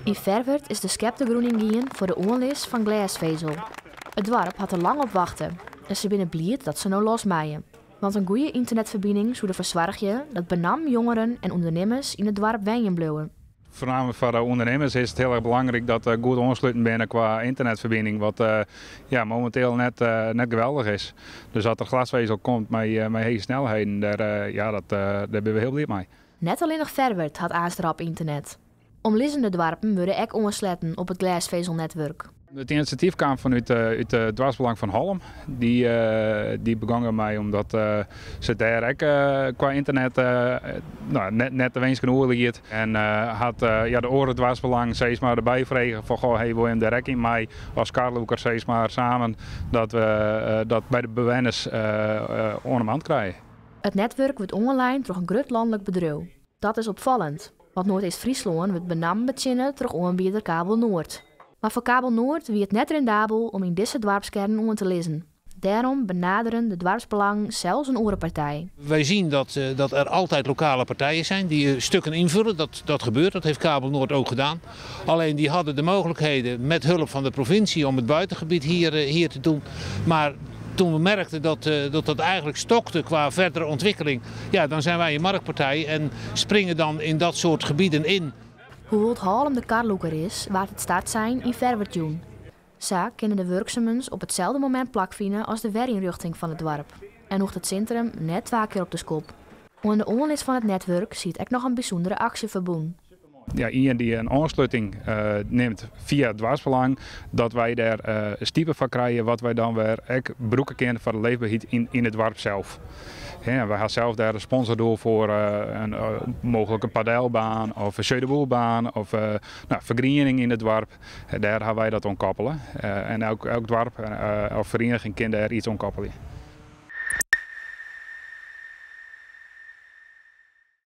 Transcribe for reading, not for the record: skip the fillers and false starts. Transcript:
Yn Ferwert is de skep de grûn yn gien foar de oanlis fan glêsfezel. It doarp hat der lang op wachte en se binne bliid dat se no los meie. Want in goede ynternetferbining soe derfoar soargje dat benammen jongeren en ûndernimmers yn it doarp wenjen bliuwe. Foarnamelijk foar de ûndernimmers is it hiel erch belangryk dat we goed oansluten binne kwa ynternetferbining, wat ja, mominteel net geweldich is. Dus as der glasvezel komt mei hege snelheden, ja, dêr binne we hiel bliid mei. Net allinnich Ferwert hat aanst rap ynternet. Omlizzende doarpen wurde ek oansletten op it glêsfezelnetwurk. It inisjatyf kaam fanút út it doarpsbelang fan Hollum. Dy begongen mei omdat se dêr ek kwa ynternet no, net de winsken oerliet. En hat ja, de oare doarpsbelang sis mar, derby frege fan goh, hey, wol jim dêr ek yn mei as karlûker sis mar, samen dat we dat by de bewenners oan de man krije. It netwurk wurdt oanlein troch in grut lanlik bedriuw. Dat is opfallend, want Noardeast-Fryslân wurdt benammen betsjinne troch oanbieder Kabel Noord. Mar foar Kabel Noord wie it net rendabel om yn dizze doarpskearnen oan te lizzen. Dêrom benaderen de doarpsbelangen sels in oare partij. Wij zien dat er altijd lokale partijen zijn die stukken invullen. Dat gebeurt, dat heeft Kabel Noord ook gedaan. Alleen die hadden de mogelijkheden met hulp van de provincie om het buitengebied hier te doen. Maar toen we merkten dat dat eigenlijk stokte qua verdere ontwikkeling, ja, dan zijn wij een marktpartij en springen dan in dat soort gebieden in. Hoewol't Hallum de karlûker is, waard it startsein yn Ferwert jûn. Sa kinne de wurksumens op itselde momint plakfine as de werynrjochting fan it doarp. En hoecht it sintrum net twa kear op de skop. Oan de oanlis fan it netwurk siet ek noch in bysûndere aksje ferbûn. Ja, ien dy't in oansluting nimt fia it doarpsbelang, dat wy dêr stipe foar krije, wat wy dan wer ek brûke kinne foar de leefberheid yn it doarp sels. Ja, wy ha sels dêr in sponsordoel foar, in mooglik in padelbaan of in jeu de boules-baan of nou, fergriening yn it doarp. Dêr ha wy dat oan koppele. En elk doarp of ferieniging kin dêr iets oan koppelje.